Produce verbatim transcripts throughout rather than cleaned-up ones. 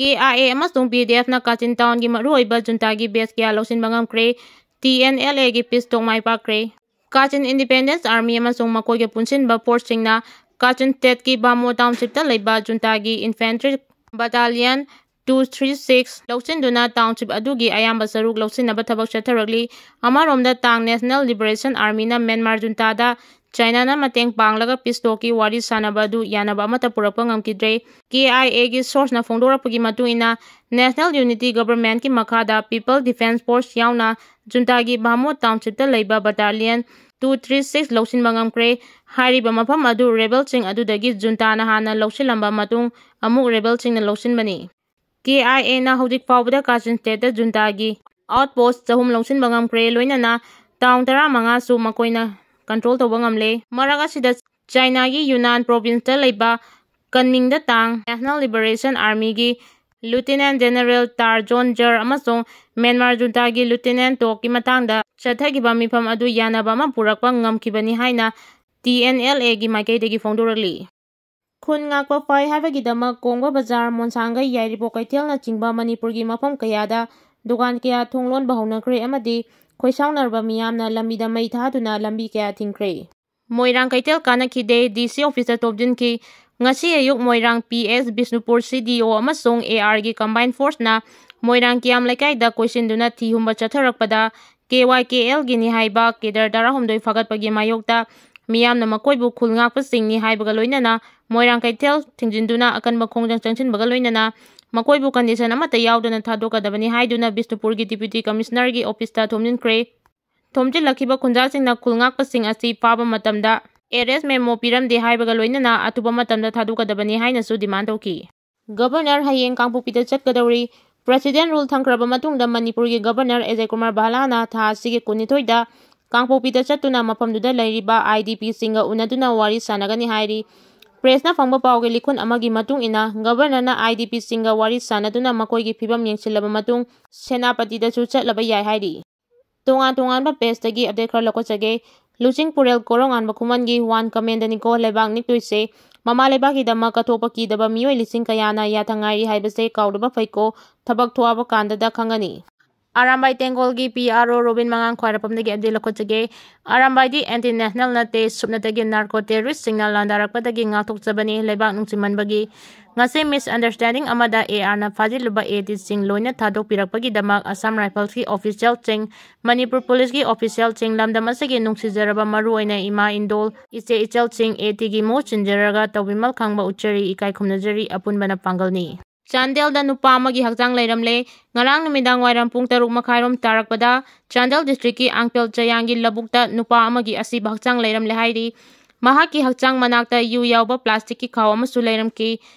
K I A ꯑꯃꯁꯨꯡ ꯄꯤ ꯗꯤ ꯑꯦꯐꯅ ꯀꯥꯆꯤꯟ ꯇꯥꯎꯟꯒꯤ ꯃꯔꯨꯑꯣꯏꯕ ꯖꯨꯟꯇꯥꯒꯤ ꯕꯦꯁ ꯀꯌꯥ ꯂꯧꯁꯤꯟꯕ ꯉꯝꯈ꯭ꯔꯦ꯫ ꯇꯤ ꯑꯦꯟ ꯑꯦꯜ ꯑꯦꯒꯤ ꯄꯤꯁ ꯇꯣꯛ ꯃꯥꯏ ꯄꯥꯛꯈ꯭ꯔꯦ꯫ ꯀꯥꯆꯤꯟ ꯏꯟꯗꯤꯄꯦꯟꯗꯦꯟꯁ ꯑꯥꯔꯃꯤ ꯑꯃꯁꯨꯡ ꯃꯈꯣꯏꯒ ꯄꯨꯟꯁꯤꯟꯕ ꯐꯣꯔꯁꯁꯤꯡꯅ ꯀꯥꯆꯤꯟ ꯁ꯭ꯇꯦꯠꯀꯤ ꯕꯥꯃꯣ ꯇꯥꯎꯟꯁꯤꯞꯇ ꯂꯩꯕ ꯖꯨꯟꯇꯥꯒꯤ ꯏꯟꯐꯦꯟꯇ꯭ꯔꯤ ꯕꯇꯥꯂꯤꯌꯟ ꯇꯨ ꯊ꯭ꯔꯤ ꯁꯤꯛꯁ ꯂꯧꯁꯤꯟꯗꯨꯅ ꯇꯥꯎꯟꯁꯤꯞ ꯑꯗꯨꯒꯤ ꯑꯌꯥꯝꯕ ꯁꯔꯨꯛ ꯂꯧꯁꯤꯟꯅꯕ ꯊꯕꯛ ꯆꯠꯊꯔꯛꯂꯤ꯫ ꯑꯃꯔꯣꯝꯗ, ꯇꯥꯡ ꯅꯦꯁꯅꯦꯜ ꯂꯤꯕꯔꯦꯁꯟ ꯑꯥꯔꯃꯤꯅ ꯃ꯭ꯌꯥꯟꯃꯥꯔ ꯖꯨꯟꯇꯥꯗ ꯆꯥꯏꯅꯥꯅ ꯃꯇꯦꯡ ꯄꯥꯡꯂꯒ ꯄꯤꯁ ꯇꯣꯛꯀꯤ ꯋꯥꯔꯤ ꯁꯥꯅꯕ ꯑꯗꯨ ꯌꯥꯅꯕ ꯑꯃꯠꯇ ꯄꯨꯔꯛꯄ ꯉꯝꯈꯤꯗ꯭ꯔꯦ꯫ ꯀꯦ ꯑꯥꯏ ꯑꯦꯒꯤ ꯁꯣꯔꯁꯅ ꯐꯣꯡꯗꯣꯔꯛꯄꯒꯤ ꯃꯇꯨꯡ ꯏꯟꯅ, ꯅꯦꯁꯅꯦꯜ ꯌꯨꯅꯤꯇꯤ ꯒꯕꯔꯃꯦꯟꯠꯀꯤ ꯃꯈꯥꯗ ꯄꯤꯄꯜ ꯗꯤꯐꯦꯟꯁ ꯐꯣꯔꯁ ꯌꯥꯎꯅ ꯖꯨꯟꯇꯥꯒꯤ ꯚꯥꯃꯣꯠ ꯇꯥꯎꯟꯁꯤꯞꯇ ꯂꯩꯕ ꯕꯇꯥꯂꯤꯌꯟ ꯇꯨ ꯊ꯭ꯔꯤ ꯁꯤꯛꯁ ꯂꯧꯁꯤꯟꯕ ꯉꯝꯈ꯭ꯔꯦ꯫ ꯍꯥꯏꯔꯤꯕ ꯃꯐꯝ ꯑꯗꯨ ꯔꯦꯕꯦꯜꯁꯤꯡ ꯑꯗꯨꯗꯒꯤ ꯖꯨꯟꯇꯥꯅ ꯍꯥꯟꯅ ꯂꯧꯁꯤꯜꯂꯝꯕ ꯃꯇꯨꯡ ꯑꯃꯨꯛ ꯔꯦꯕꯦꯜꯁꯤꯡꯅ ꯂꯧꯁꯤꯟꯕꯅꯤ꯫ ꯀꯦ ꯑꯥꯏ ꯑꯦꯅ ꯍꯧꯖꯤꯛ ꯐꯥꯎꯕꯗ ꯀꯥꯆꯤꯟ ꯁ꯭ꯇꯦꯠꯇ ꯖꯨꯟꯇꯥꯒꯤ ꯑꯥꯎꯠꯄꯣꯁꯠ ꯆꯍꯨꯝ ꯂꯧꯁꯤꯟꯕ ꯉꯝꯈ꯭ꯔꯦ, ꯂꯣꯏꯅꯅ ꯇꯥꯎꯟ ꯇꯔꯥꯃꯉꯥꯁꯨ ꯃꯈꯣꯏꯅ ꯀꯟꯇ꯭ꯔꯣꯜ ꯇꯧꯕ ꯉꯝꯂꯦ꯫ ꯃꯔꯛ ꯑꯁꯤꯗ, ꯆꯥꯏꯅꯥꯒꯤ ꯌꯨꯅꯥꯟ ꯄ꯭ꯔꯣꯚꯤꯟꯁꯇ ꯂꯩꯕ ꯀꯟꯃꯤꯡꯗ ꯇꯥꯡ ꯅꯦꯁꯅꯦꯜ ꯂꯤꯕꯔꯦꯁꯟ ꯑꯥꯔꯃꯤꯒꯤ ꯂꯨꯇꯤꯅꯦꯟ ꯖꯦꯅꯔꯦꯜ ꯇꯥꯔ ꯖꯣꯟ ꯖꯔ ꯑꯃꯁꯨꯡ ꯃ꯭ꯌꯥꯟꯃꯥꯔ ꯖꯨꯟꯇꯥꯒꯤ ꯂꯨꯇꯤꯅꯦꯟ ꯇꯣꯛꯀꯤ ꯃꯇꯥꯡꯗ ꯆꯠꯊꯈꯤꯕ ꯃꯤꯐꯝ ꯑꯗꯨ ꯌꯥꯅꯕ ꯑꯃ ꯄꯨꯔꯛꯄ ꯉꯝꯈꯤꯕꯅꯤ ꯍꯥꯏꯅ ꯇꯤ ꯑꯦꯟ ꯑꯦꯜ ꯑꯦꯒꯤ ꯃꯥꯏꯀꯩꯗꯒꯤ ꯐꯣꯡꯗꯣꯔꯛꯂꯤ꯫ ꯈꯨꯟ ꯉꯥꯛꯄ ꯐꯩ ꯍꯥꯏꯕꯒꯤꯗꯃꯛ ꯀꯣꯡꯕ ꯕꯖꯥꯔ, ꯃꯣꯟꯁꯥꯡꯒꯩ, ꯌꯥꯏꯔꯤꯄꯣꯛ ꯀꯩꯊꯦꯜꯅꯆꯤꯡꯕ ꯃꯅꯤꯄꯨꯔꯒꯤ ꯃꯐꯝ ꯀꯌꯥꯗ ꯗꯨꯀꯥꯟ ꯀꯌꯥ ꯊꯣꯡ ꯂꯣꯟꯕ ꯍꯧꯅꯈ꯭ꯔꯦ ꯑꯃꯗꯤ ꯈꯣꯏꯁꯥꯎꯅꯔꯕ ꯃꯤꯌꯥꯝꯅ ꯂꯝꯕꯤꯗ ꯃꯩ ꯊꯥꯗꯨꯅ ꯂꯝꯕꯤ ꯀꯌꯥ ꯊꯤꯡꯈ꯭ꯔꯦ꯫ ꯃꯣꯏꯔꯥꯡ ꯀꯩꯊꯦꯜ ꯀꯥꯟꯅꯈꯤꯗꯦ, ꯗꯤ ꯁꯤ ꯑꯣꯐꯤꯁꯇ ꯊꯣꯝꯖꯤꯟꯈꯤ꯫ ꯉꯁꯤ ꯑꯌꯨꯛ ꯃꯣꯏꯔꯥꯡ ꯄꯤ ꯑꯦꯁ ꯕꯤꯁꯅꯨꯄꯨꯔ ꯁꯤ ꯗꯤ ꯑꯣ ꯑꯃꯁꯨꯡ ꯑꯦ ꯑꯥꯔꯒꯤ ꯀꯝꯕꯥꯏꯟ ꯐꯣꯔꯁꯅ ꯃꯣꯏꯔꯥꯡ ꯀꯤꯌꯥꯝ ꯂꯩꯀꯥꯏꯗ ꯀꯣꯏꯁꯤꯟꯗꯨꯅ ꯊꯤ ꯍꯨꯝꯕ ꯆꯠꯊꯔꯛꯄꯗ ꯀꯦ ꯋꯥꯏ ꯀꯦ ꯑꯦꯜꯒꯤꯅꯤ ꯍꯥꯏꯕ ꯀꯦꯗꯔ ꯇꯔꯥꯍꯨꯝꯗꯣꯏ ꯐꯥꯒꯠꯄꯒꯤ ꯃꯥꯌꯣꯛꯇ ꯃꯤꯌꯥꯝꯅ ꯃꯈꯣꯏꯕꯨ ꯈꯨꯜ ꯉꯥꯛꯄꯁꯤꯡꯅꯤ ꯍꯥꯏꯕꯒ ꯂꯣꯏꯅꯅ ꯃꯣꯏꯔꯥꯡ ꯀꯩꯊꯦꯜ ꯊꯤꯡꯖꯤꯟꯗꯨꯅ ꯑꯀꯟꯕ ꯈꯣꯡꯖꯪ ꯆꯪꯁꯤꯟꯕꯒ ꯂꯣꯏꯅꯅ ꯃꯈꯣꯏꯕꯨ ꯀꯟꯗꯤꯁꯟ ꯑꯃꯠꯇ ꯌꯥꯎꯗꯅ ꯊꯥꯗꯣꯛꯀꯗꯕꯅꯤ ꯍꯥꯏꯗꯨꯅ ꯕꯤꯁꯅꯨꯄꯨꯔꯒꯤ ꯗꯤꯄ꯭ꯌꯨꯇꯤ ꯀꯃꯤꯁꯅꯔꯒꯤ ꯑꯣꯐꯤꯁꯇ ꯊꯣꯝꯖꯤꯟꯈ꯭ꯔꯦ꯫ ꯊꯣꯝꯖꯤꯜꯂꯛꯈꯤꯕ ꯈꯨꯟꯖꯥꯁꯤꯡꯅ ꯈꯨꯜ ꯉꯥꯛꯄꯁꯤꯡ ꯑꯁꯤ ꯐꯥꯕ ꯃꯇꯝꯗ ꯑꯦꯔꯦꯁ ꯃꯦꯃꯣ ꯄꯤꯔꯝꯗꯦ ꯍꯥꯏꯕꯒ ꯂꯣꯏꯅꯅ ꯑꯊꯨꯕ ꯃꯇꯝꯗ ꯊꯥꯗꯣꯛꯀꯗꯕꯅꯤ ꯍꯥꯏꯅꯁꯨ ꯗꯤꯃꯥꯟ ꯇꯧꯈꯤ꯫ ꯒꯕꯔꯅꯔ ꯍꯌꯦꯡ ꯀꯥꯡꯄꯣꯛꯄꯤꯗ ꯆꯠꯀꯗꯧꯔꯤ꯫ ꯄ꯭ꯔꯦꯁꯤꯗꯦꯟ ꯔꯨꯜ ꯊꯝꯈ꯭ꯔꯕ ꯃꯇꯨꯡꯗ ꯃꯅꯤꯄꯨꯔꯒꯤ ꯒꯕꯔꯅꯔ ꯑꯦꯖꯌ ꯀꯨꯃꯥꯔ ꯚꯥꯂꯥꯅ ꯊꯥ ꯑꯁꯤꯒꯤ ꯀꯨꯟꯅꯤꯊꯣꯏꯗ ꯀꯥꯡꯄꯣꯛꯄꯤꯗ ꯆꯠꯇꯨꯅ ꯃꯐꯝꯗꯨꯗ ꯂꯩꯔꯤꯕ ꯑꯥꯏ ꯗꯤ ꯄꯤꯁꯤꯡꯒ ꯎꯅꯗꯨꯅ ꯋꯥꯔꯤ ꯁꯥꯟꯅꯒꯅꯤ ꯍꯥꯏꯔꯤ꯫ ꯄ꯭ꯔꯦꯁꯅ ꯐꯪꯕ ꯄꯥꯎꯒꯤ ꯂꯤꯈꯨꯟ ꯑꯃꯒꯤ ꯃꯇꯨꯡ ꯏꯟꯅ, ꯒꯕꯔꯅꯔꯅ ꯑꯥꯏ ꯗꯤ ꯄꯤꯁꯤꯡꯒ ꯋꯥꯔꯤ ꯁꯥꯟꯅꯗꯨꯅ ꯃꯈꯣꯏꯒꯤ ꯐꯤꯕꯝ ꯌꯦꯡꯁꯤꯜꯂꯕ ꯃꯇꯨꯡ ꯁꯦꯅꯥꯄꯇꯤꯗꯁꯨ ꯆꯠꯂꯕ ꯌꯥꯏ ꯍꯥꯏꯔꯤ꯫ ꯇꯣꯉꯥꯟ ꯇꯣꯉꯥꯟꯕ ꯄꯦꯖꯇꯒꯤ ꯑꯞꯗꯦꯠ ꯈꯔ ꯂꯧꯈꯠꯆꯒꯦ꯫ ꯂꯨꯆꯤꯡ ꯄꯨꯔꯦꯜ ꯀꯣꯔꯧꯉꯥꯟꯕ ꯈꯨꯃꯟꯒꯤ ꯋꯥꯟ ꯀꯃꯦꯟꯗꯅꯤꯀꯣ ꯂꯩꯕꯥꯛ ꯅꯤꯛꯇꯣꯏꯁꯦ꯫ ꯃꯃꯥ ꯂꯩꯕꯥꯛꯀꯤꯗꯃꯛ ꯀꯠꯊꯣꯛꯄ ꯀꯤꯗꯕ ꯃꯤꯑꯣꯏ ꯂꯤꯁꯤꯡ ꯀꯌꯥꯅ ꯌꯥꯊꯪ ꯉꯥꯏꯔꯤ ꯍꯥꯏꯕꯁꯦ ꯀꯥꯎꯗꯕ ꯐꯩꯀꯣ, ꯊꯕꯛ ꯊꯣꯛꯑꯕ ꯀꯥꯟꯗꯗ ꯈꯪꯒꯅꯤ꯫ ꯑꯔꯥꯝꯕꯥꯏ ꯇꯦꯡꯒꯣꯜꯒꯤ ꯄꯤ ꯑꯥꯔ ꯑꯣ ꯔꯣꯕꯤꯟ ꯃꯉꯥꯡ ꯈ꯭ꯋꯥꯏꯔꯥꯛꯄꯝꯗꯒꯤ ꯑꯞꯗꯦꯠ ꯂꯧꯈꯠꯆꯒꯦ꯫ ꯑꯔꯥꯝꯕꯥꯏꯗꯤ ꯑꯦꯟꯇꯤ ꯅꯦꯁꯅꯦꯜ ꯅꯠꯇꯦ, ꯁꯨꯞꯅꯇꯒꯤ ꯅꯥꯔꯀꯣ ꯇꯦꯔꯣꯔꯤꯁꯁꯤꯡꯅ ꯂꯥꯟꯗꯥꯔꯛꯄꯗꯒꯤ ꯉꯥꯛꯊꯣꯛꯆꯕꯅꯤ, ꯂꯩꯕꯥꯛ ꯅꯨꯡꯁꯤꯃꯟꯕꯒꯤ꯫ ꯉꯁꯤ ꯃꯤꯁꯑꯟꯗꯔꯁ꯭ꯇꯦꯟꯗꯤꯡ ꯑꯃꯗ ꯑꯦ ꯑꯥꯔꯅ ꯐꯥꯖꯤꯜꯂꯨꯕ ꯑꯦ ꯗꯤꯁꯤꯡ ꯂꯣꯏꯅ ꯊꯥꯗꯣꯛꯄꯤꯔꯛꯄꯒꯤ ꯗꯃꯛ ꯑꯁꯥꯝ ꯔꯥꯏꯐꯜꯁꯀꯤ ꯑꯣꯐꯤꯁꯤꯌꯦꯜꯁꯤꯡ, ꯃꯅꯤꯄꯨꯔ ꯄꯨꯂꯤꯁꯀꯤ ꯑꯣꯐꯤꯁꯤꯌꯦꯜꯁꯤꯡ, ꯂꯝꯗꯝ ꯑꯁꯤꯒꯤ ꯅꯨꯡꯁꯤꯖꯔꯕ ꯃꯔꯨꯑꯣꯏꯅ ꯏꯃꯥ ꯏꯟꯗꯣꯜ, ꯏꯆꯦ ꯏꯆꯜꯁꯤꯡ ꯑꯦ ꯇꯤꯒꯤ ꯃꯍꯨꯠ ꯁꯤꯟꯖꯔꯒ ꯇꯧꯕꯤꯃꯜ ꯈꯪꯕ ꯎꯠꯆꯔꯤ, ꯏꯀꯥꯏ ꯈꯨꯝꯅꯖꯔꯤ, ꯑꯄꯨꯟꯕꯅ ꯄꯥꯡꯒꯜꯅꯤ꯫ ꯆꯥꯟꯗꯦꯜꯗ ꯅꯨꯄꯥ ꯑꯃꯒꯤ ꯍꯛꯆꯥꯡ ꯂꯩꯔꯝꯂꯦ꯫ ꯉꯔꯥꯡ ꯅꯨꯃꯤꯗꯥꯡ ꯋꯥꯏꯔꯝ ꯄꯨꯡ ꯇꯔꯨꯛ ꯃꯈꯥꯏꯔꯣꯝ ꯇꯥꯔꯛꯄꯗ ꯆꯥꯟꯗꯦꯜ ꯗꯤꯁꯇ꯭ꯔꯤꯛꯀꯤ ꯑꯥꯡꯄꯦꯜ ꯆꯌꯥꯡꯒꯤ ꯂꯧꯕꯨꯛꯇ ꯅꯨꯄꯥ ꯑꯃꯒꯤ ꯑꯁꯤꯕ ꯍꯛꯆꯥꯡ ꯂꯩꯔꯝꯂꯦ ꯍꯥꯏꯔꯤ꯫ ꯃꯍꯥꯛꯀꯤ ꯍꯛꯆꯥꯡ ꯃꯅꯥꯛꯇ ꯌꯨ ꯌꯥꯎꯕ ꯄ꯭ꯂꯥꯁꯇꯤꯛꯀꯤ ꯈꯥꯎ ꯑꯃꯁꯨ ꯂꯩꯔꯝꯈꯤ꯫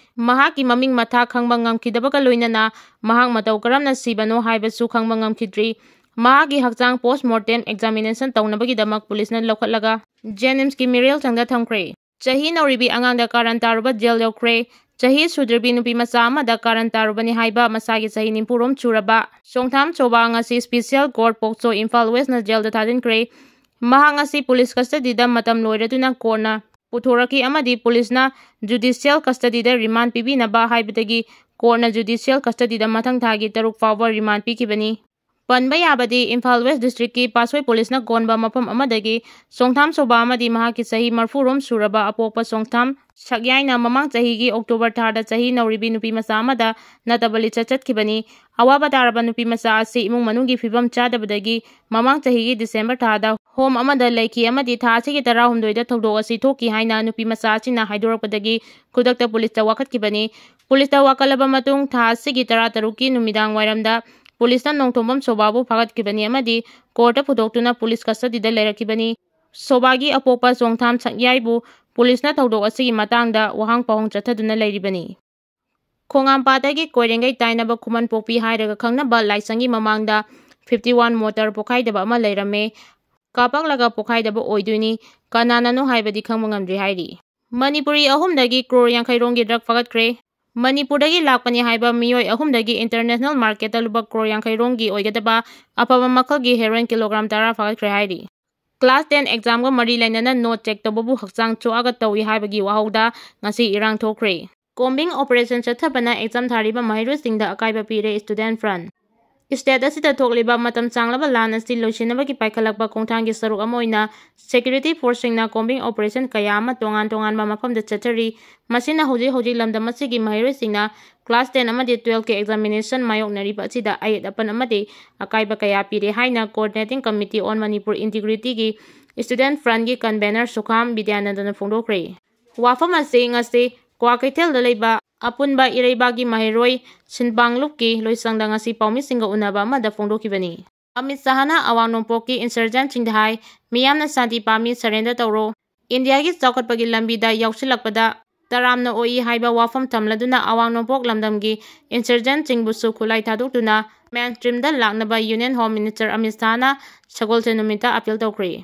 ꯃꯍꯥꯛꯀꯤ ꯃꯃꯤꯡ ꯃꯊꯥ ꯈꯪꯕ ꯉꯝꯈꯤꯗꯕꯒ ꯂꯣꯏꯅꯅ ꯃꯍꯥꯛ ꯃꯇꯧ ꯀꯔꯝꯅ ꯁꯤꯕꯅꯣ ꯍꯥꯏꯕꯁꯨ ꯈꯪꯕ ꯉꯝꯈꯤꯗ꯭ꯔꯤ꯫ ꯃꯍꯥꯛꯀꯤ ꯍꯛꯆꯥꯡ ꯄꯣꯁꯃꯣꯔꯇꯦꯝ ꯑꯦꯛꯖꯥꯃꯤꯅꯦꯁꯟ ꯇꯧꯅꯕꯒꯤꯗꯃꯛ ꯄꯨꯂꯤꯁꯅ ꯂꯧꯈꯠꯂꯒ ꯖꯦꯅꯤꯝꯁꯀꯤ ꯃꯤꯔꯦꯜ ꯆꯪꯗ ꯊꯝꯈ꯭ꯔꯦ꯫ ꯆꯍꯤ ꯅꯧꯔꯤꯕꯤ ꯑꯉꯥꯡꯗ ꯀꯥꯔꯟ ꯇꯥꯔꯨꯕ ꯖꯦꯜ ꯌꯧꯈ꯭ꯔꯦ꯫ ꯆꯍꯤ ꯁꯨꯗ꯭ꯔꯤꯕꯤ ꯅꯨꯄꯤ ꯃꯆꯥ ꯑꯃꯗ ꯀꯥꯔꯟ ꯇꯥꯔꯨꯕꯅꯤ ꯍꯥꯏꯕ ꯃꯁꯥꯒꯤ ꯆꯍꯤ ꯅꯤꯐꯨꯔꯣꯝ ꯁꯨꯔꯕ ꯁꯣꯡꯊꯥꯝ ꯁꯣꯕꯥ ꯉꯁꯤ ꯁ꯭ꯄꯤꯁꯤꯌꯦꯜ ꯀꯣꯔꯠ ꯄꯣꯛꯁꯣ ꯏꯝꯐꯥꯜ ꯋꯦꯁꯅ ꯖꯦꯜꯗ ꯊꯥꯖꯤꯟꯈ꯭ꯔꯦ꯫ ꯃꯍꯥꯛ ꯉꯁꯤ ꯄꯨꯂꯤꯁ ꯀꯁꯇꯗꯤꯗ ꯃꯇꯝ ꯂꯣꯏꯔꯗꯨꯅ ꯀꯣꯔꯠꯅ ꯄꯨꯊꯣꯔꯛꯈꯤ ꯑꯃꯗꯤ ꯄꯨꯂꯤꯁꯅ ꯖꯨꯗꯤꯁꯤꯌꯦꯜ ꯀꯁꯇꯗꯤꯗ ꯔꯤꯃꯥꯟ ꯄꯤꯕꯤꯅꯕ ꯍꯥꯏꯕꯗꯒꯤ ꯀꯣꯔꯠꯅ ꯖꯨꯗꯤꯁꯤꯌꯦꯜ ꯀꯁꯇꯗꯤꯗ ꯃꯊꯪ ꯊꯥꯒꯤ ꯇꯔꯨꯛ ꯐꯥꯎꯕ ꯔꯤꯃꯥꯟ ꯄꯤꯈꯤꯕꯅꯤ꯫ ꯄꯟꯕ ꯌꯥꯕꯗꯤ, ꯏꯝꯐꯥꯜ ꯋꯦꯁ ꯗꯤꯁꯇ꯭ꯔꯤꯛꯀꯤ ꯄꯥꯠꯁꯣꯏ ꯄꯨꯂꯤꯁꯅ ꯀꯣꯟꯕ ꯃꯐꯝ ꯑꯃꯗꯒꯤ ꯁꯣꯡꯊꯥꯝ ꯁꯣꯕꯥ ꯑꯃꯗꯤ ꯃꯍꯥꯛꯀꯤ ꯆꯍꯤ ꯃꯔꯐꯨꯔꯣꯝ ꯁꯨꯔꯕ ꯑꯄꯣꯛꯄ ꯁꯣꯡꯊꯥꯝ ꯁꯛꯌꯥꯏꯅ ꯃꯃꯥꯡ ꯆꯍꯤꯒꯤ ꯑꯣꯛꯇꯣꯕꯔ ꯊꯥꯗ ꯆꯍꯤ ꯅꯧꯔꯤꯕꯤ ꯅꯨꯄꯤ ꯃꯆꯥ ꯑꯃꯗ ꯅꯠꯇꯕ ꯂꯤꯆꯠ ꯆꯠꯈꯤꯕꯅꯤ꯫ ꯑꯋꯥꯕ ꯇꯥꯔꯕ ꯅꯨꯄꯤ ꯃꯆꯥ ꯑꯁꯤ ꯏꯃꯨꯡ ꯃꯅꯨꯡꯒꯤ ꯐꯤꯕꯝ ꯆꯥꯗꯕꯗꯒꯤ ꯃꯃꯥꯡ ꯆꯍꯤꯒꯤ ꯗꯤꯁꯦꯝꯕꯔ ꯊꯥꯗ ꯍꯣꯝ ꯑꯃꯗ ꯂꯩꯈꯤ ꯑꯃꯗꯤ ꯊꯥ ꯑꯁꯤꯒꯤ ꯇꯔꯥꯍꯨꯝꯗꯣꯏꯗ ꯊꯧꯗꯣꯛ ꯑꯁꯤ ꯊꯣꯛꯈꯤ ꯍꯥꯏꯅ ꯅꯨꯄꯤ ꯃꯆꯥ ꯑꯁꯤꯅ ꯍꯥꯏꯗꯣꯔꯛꯄꯗꯒꯤ ꯈꯨꯗꯛꯇ ꯄꯨꯂꯤꯁꯇ ꯋꯥꯀꯠꯈꯤꯕꯅꯤ꯫ ꯄꯨꯂꯤꯁꯇ ꯋꯥꯀꯠꯂꯕ ꯃꯇꯨꯡ ꯊꯥ ꯑꯁꯤꯒꯤ ꯇꯔꯥꯇꯔꯨꯛꯀꯤ ꯅꯨꯃꯤꯗꯥꯡ ꯋꯥꯏꯔꯝꯗ ꯄꯨꯂꯤꯁꯅ ꯅꯣꯡꯊꯣꯝꯕꯝ ꯁꯣꯕꯥꯕꯨ ꯐꯥꯒꯠꯈꯤꯕꯅꯤ ꯑꯃꯗꯤ ꯀꯣꯔꯠꯇ ꯄꯨꯊꯣꯛꯇꯨꯅ ꯄꯨꯂꯤꯁ ꯀꯁꯇꯗꯤꯗ ꯂꯩꯔꯛꯈꯤꯕꯅꯤ꯫ ꯁꯣꯕꯥꯒꯤ ꯑꯄꯣꯛꯄ ꯆꯣꯡꯊꯥꯝ ꯁꯛꯌꯥꯏꯕꯨ ꯄꯨꯂꯤꯁꯅ ꯊꯧꯗꯣꯛ ꯑꯁꯤꯒꯤ ꯃꯇꯥꯡꯗ ꯋꯥꯍꯪ ꯄꯥꯎꯍꯪ ꯆꯠꯊꯗꯨꯅ ꯂꯩꯔꯤꯕꯅꯤ꯫ ꯈꯣꯡꯉꯥꯝꯄꯥꯠꯇꯒꯤ ꯀꯣꯏꯔꯦꯡꯒꯩ ꯇꯥꯏꯅꯕ ꯈꯨꯃꯟ ꯄꯣꯛꯄꯤ ꯍꯥꯏꯔꯒ ꯈꯪꯅꯕ ꯂꯥꯏꯁꯪꯒꯤ ꯃꯃꯥꯡꯗ ꯐꯤꯐꯇꯤ ꯋꯥꯟ ꯃꯣꯇꯔ ꯄꯣꯈꯥꯏꯗꯕ ꯑꯃ ꯂꯩꯔꯝꯃꯦ꯫ ꯀꯥꯞꯄꯛꯂꯒ ꯄꯣꯈꯥꯏꯗꯕ ꯑꯣꯏꯗꯣꯏꯅꯤ꯫ ꯀꯅꯥꯅꯅꯣ ꯍꯥꯏꯕꯗꯤ ꯈꯪꯕ ꯉꯝꯗ꯭ꯔꯤ ꯍꯥꯏꯔꯤ꯫ ꯃꯅꯤꯄꯨꯔꯤ ꯑꯍꯨꯝꯗꯒꯤ ꯀ꯭ꯔꯣꯔ ꯌꯥꯡꯈꯩ ꯔꯣꯝꯒꯤ ꯗ꯭ꯔꯒ ꯐꯥꯒꯠꯈ꯭ꯔꯦ꯫ ꯃꯅꯤꯄꯨꯔꯗꯒꯤ ꯂꯥꯛꯄꯅꯤ ꯍꯥꯏꯕ ꯃꯤꯑꯣꯏ ꯑꯍꯨꯝꯗꯒꯤ ꯏꯟꯇꯔꯅꯦꯁꯅꯦꯜ ꯃꯥꯔꯀꯦꯠꯇ ꯂꯨꯄꯥ ꯀ꯭ꯔꯣꯔ ꯌꯥꯡꯈꯩ ꯔꯣꯝꯒꯤ ꯑꯣꯏꯒꯗꯕ ꯑꯐꯕ ꯃꯈꯜꯒꯤ ꯍꯦꯔꯣꯏꯟ ꯀꯤꯂꯣꯒ꯭ꯔꯥꯝ ꯇꯔꯥ ꯐꯥꯒꯠꯈ꯭ꯔꯦ ꯍꯥꯏꯔꯤ꯫ Class ten examꯒ ꯃꯔꯤ ꯂꯩꯅꯅ note check ꯇꯧꯕꯕꯨ ꯍꯛꯆꯥꯡ ꯆꯣꯛꯑꯒ ꯇꯧꯏ ꯍꯥꯏꯕꯒꯤ ꯋꯥꯍꯧꯗ ꯉꯁꯤ ꯏꯔꯥꯡ ꯊꯣꯛꯈ꯭ꯔꯦ꯫ Combing operation ꯆꯠꯊꯕꯅ exam ꯊꯥꯔꯤꯕ ꯃꯍꯩꯔꯣꯏꯁꯤꯡꯗ ꯑꯀꯥꯏꯕ ꯄꯤꯔꯦ Student Front꯫ State ꯑꯁꯤꯗ ꯊꯣꯛꯂꯤꯕ ꯃꯇꯝ ꯁꯥꯡꯂꯕ ꯂꯥꯟ ꯑꯁꯤ ꯂꯣꯏꯁꯤꯟꯅꯕꯒꯤ ꯄꯥꯏꯈꯠꯂꯛꯄ ꯈꯣꯡꯊꯥꯡꯒꯤ ꯁꯔꯨꯛ ꯑꯃ ꯑꯣꯏꯅ security forceꯁꯤꯡꯅ combing operation ꯀꯌꯥ ꯑꯃ ꯇꯣꯉꯥꯟ ꯇꯣꯉꯥꯟꯕ ꯃꯐꯝꯗ ꯆꯠꯊꯔꯤ꯫ ꯃꯁꯤꯅ ꯍꯧꯖꯤꯛ ꯍꯧꯖꯤꯛ ꯂꯝꯗꯝ ꯑꯁꯤꯒꯤ ꯃꯍꯩꯔꯣꯏꯁꯤꯡꯅ class ten ꯑꯃꯗꯤ twelveꯀꯤ examination ꯃꯥꯌꯣꯛꯅꯔꯤꯕ ꯑꯁꯤꯗ ꯑꯌꯦꯠ ꯑꯄꯟ ꯑꯃꯗꯤ ꯑꯀꯥꯏꯕ ꯀꯌꯥ ꯄꯤꯔꯦ ꯍꯥꯏꯅ Coordinating Committee on Manipur Integrityꯒꯤ Student Frontꯀꯤ convener ꯁꯨꯈꯥꯝ ꯕꯤꯗ꯭ꯌꯥꯅꯟꯗꯅ ꯐꯣꯡꯗꯣꯛꯈ꯭ꯔꯦ꯫ ꯋꯥꯐꯝ ꯑꯁꯤ ꯉꯁꯤ ꯀ꯭ꯋꯥꯀꯩꯊꯦꯜꯗ ꯂꯩꯕ ꯑꯄꯨꯟꯕ ꯏꯔꯩꯕꯥꯛꯀꯤ ꯃꯍꯩꯔꯣꯏ ꯁꯤꯟꯄꯥꯡꯂꯨꯞꯀꯤ ꯂꯣꯏꯁꯪꯗ ꯉꯁꯤ ꯄꯥꯎꯃꯤꯁꯤꯡꯒ ꯎꯅꯕ ꯑꯃꯗ ꯐꯣꯡꯗꯣꯛꯈꯤꯕꯅꯤ꯫ ꯑꯃꯤꯠ ꯁꯍꯥꯅ ꯑꯋꯥꯡ ꯅꯣꯡꯄꯣꯛꯀꯤ insurgentꯁꯤꯡꯗ ꯍꯥꯏ, "ꯃꯤꯌꯥꯝꯅ ꯁꯥꯟꯇꯤ ꯄꯥꯝꯃꯤ, surrender ꯇꯧꯔꯣ꯫ ꯏꯟꯗꯤꯌꯥꯒꯤ ꯆꯥꯎꯈꯠꯄꯒꯤ ꯂꯝꯕꯤꯗ ꯌꯥꯎꯁꯤꯜꯂꯛꯄꯗ ꯇꯔꯥꯝꯅ ꯑꯣꯛꯏ" ꯍꯥꯏꯕ ꯋꯥꯐꯝ ꯊꯝꯂꯗꯨꯅ ꯑꯋꯥꯡ ꯅꯣꯡꯄꯣꯛ ꯂꯝꯗꯝꯒꯤ insurgentꯁꯤꯡꯕꯨꯁꯨ ꯈꯨꯠꯂꯥꯏ ꯊꯥꯗꯣꯛꯇꯨꯅ mainstreamꯗ ꯂꯥꯛꯅꯕ Union Home Minister ꯑꯃꯤꯠ ꯁꯍꯥꯅ ꯁꯒꯣꯜꯁꯦꯟ ꯅꯨꯃꯤꯠꯇ appeal ꯇꯧꯈ꯭ꯔꯦ꯫